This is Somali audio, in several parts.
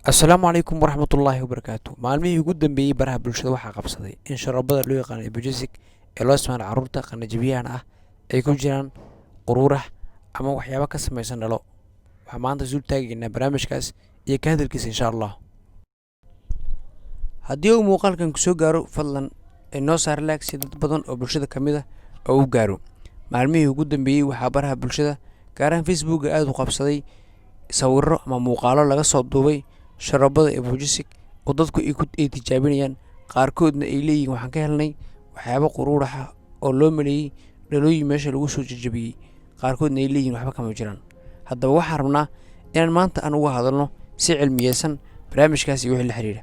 Asalaamu calaykum waraxmatullaahi wabarakaatu. Maalmihii ugu dambeeyey baraha bulshada waxaa qabsaday in sharoobada loo yaqaano Ibugesic ee loo isticmaalo carruurta qanajabiyahana ah ay ku jiraan quruurax ama waxyaabo ka samaysan dhalo. Waxaa maanta isu taagaynaa barnaamijkaas iyo ka hadalkiisa, insha Allah. Haddii uu muuqaalkan kusoo gaaro, fadlan inoo saar like si dad badan oo bulshada ka mid ah oo u gaaro. Maalmihii ugu dambeeyey waxaa baraha bulshada, gaar ahaan Facebooka, aada u qabsaday sawirro ama muuqaalo laga soo duubay sharoobada Ibugesic oo dadku ay tijaabinayaan, qaarkoodna ay leeyihiin waxaan ka helnay waxyaabo quruuraxa oo loo maleeyey dhalooyin meesha lagu soo jajabiyey, qaarkoodna ay leeyihiin waxba kama jiraan. Haddaba waxaan rabnaa inaan maanta aan uga hadalno si cilmiyeysan barnaamijkaas iyo wixii la xiriira.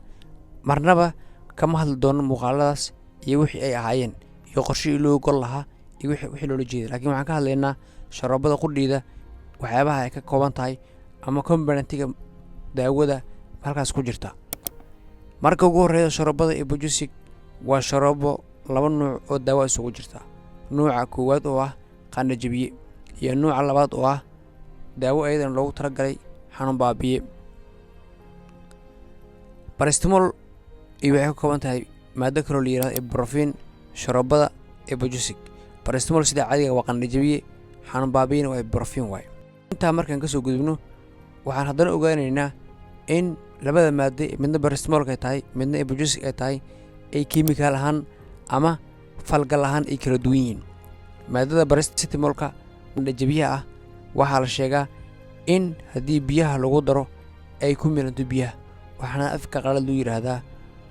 Marnaba kama hadli doono muuqaaladaas iyo wixii ay ahaayeen iyo qorshihii loo gol lahaa iyo wixii loola jeeday, laakiin waxaan ka hadlaynaa sharoobada qudhiida, waxyaabaha ay ka kooban tahay ama componentiga daawada halkaas ku jirta. Marka ugu horreyda, sharoobada Ibugesic waa sharoobo laba nuuc oo daawo isugu jirta: nuuca koowaad oo ah qanajabiye iyo nuuca labaad oo ah daawo ayadana loogu talagalay xanuun baabiye. Paracetamol iyo waxay ka kooban tahay maado kaloo la yihahdo ibuprofen. Sharoobada Ibugesic, paracetamol sida caadiga waa qanajabiye, xanuun baabiyena waa ibuprofen waaye. Intaa markaan kasoo gudubno, waxaan haddana ogaanaynaa in labada maade, midna paracetamolka ay tahay, midna Ibugesic ay tahay, ay chemical ahaan ama falgal ahaan ay kala duwan yihiin. Maadada paracetamolka qanajabiyaha ah waxaa la sheegaa in haddii biyaha lagu daro ay ku milanto biyaha, waxaana afka qalad loo yidhaahdaa,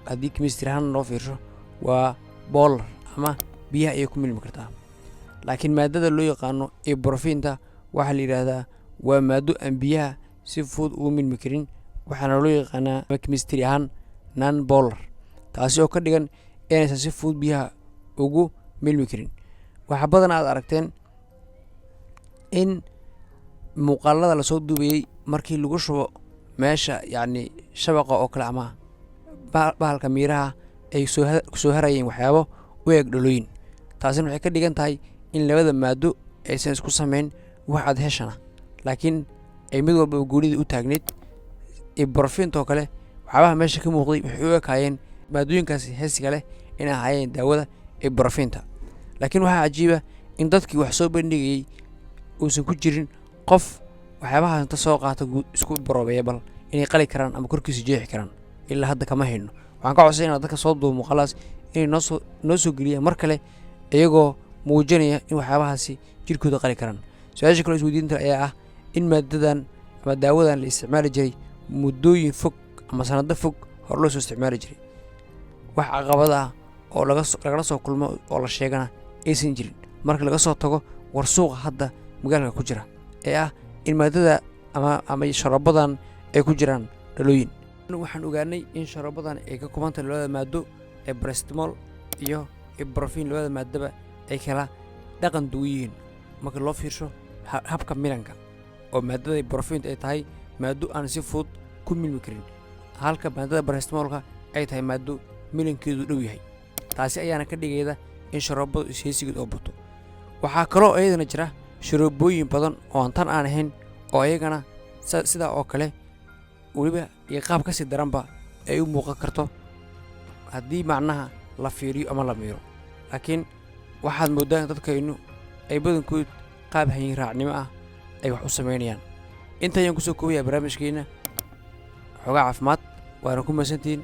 haddii chemistry ahaan loo fiirsho, waa polar ama biyaha ayay ku milmi kartaa. Laakiin maadada loo yaqaano ibuprofenta waxaa la yidhaahdaa waa maado aan biyaha si fudud ugu milmi karin, waxaana loo yaqaanaa chemistry ahaan non polar, taasi oo ka dhigan inaysan si fudud biyaha ugu milmi karin. Waxaa badan aad aragteen in muuqaalada lasoo duubayey markii lagu shubo meesha, yacni shabaqa oo kale ama bahalka miiraha, ay soo harayeen waxyaabo u eg dhalooyin. Taasina waxay ka dhigan tahay in labada maado aysan isku samayn wax adhesion ah, laakiin ay mid walba goonida u taagneyd. Ibuprofentoo kale, waxyaabaha meesha ka muuqday waxay u ekaayeen maadooyinkaasi heesiga leh inay ahaayeen daawada ibuprofenta. Laakiin waxaa cajiiba in dadkii wax soo bandhigayey uusan ku jirin qof waxyaabahaas inta soo qaata isku baroobeeya bal inay qali karaan ama korkiisa jeexi karaan. Ilaa hadda kama hayno. Waxaan ka codsanayna dadka soo duuba muuqaaladaas inay noosoo geliyaan mar kale iyagoo muujinaya in waxyaabahaasi jirkooda qali karaan. Su-aasha kaloo isweydiinta ayaa ah in maadadan ama daawadan la isticmaali jiray muddooyin fog ama sanado fog hore loo soo isticmaali jiray, wax caqabad ah oo lagala soo kulmo oo la sheegana aysan jirin, marka laga soo tago war suuqa hadda magaalka ku jira ee ah in maadada ama sharoobadan ay ku jiraan dhalooyin. Waxaan ogaanay in sharoobadan ay ka koobantahay labada maado ee paracetamol iyo ibuprofen, labada maadaba ay kala dhaqan duwan yihiin marka loo fiirsho habka milanka, oo maadada ibuprofenta ay tahay maado aan si fudud ku milmi karin, halka maadada paracetamolka ay tahay maado milankeedu dhow yahay. Taasi ayaana ka dhigayda in sharoobadu isheysigeed oo bato. Waxaa kaloo iyadana jira sharoobooyin badan oo aan tan aan ahayn oo iyagana sidaa oo kale, weliba iyo qaab kasii daranba ay u muuqan karto haddii macnaha la fiiriyo ama la miiro. Laakiin waxaad mooddaa in dadkaynu ay badankood qaab hayin raacnimo ah ay wax u samaynayaan. Inta ayaan kusoo koobayaa barnaamijkeena xoogaa caafimaad, waana ku mahadsantihiin.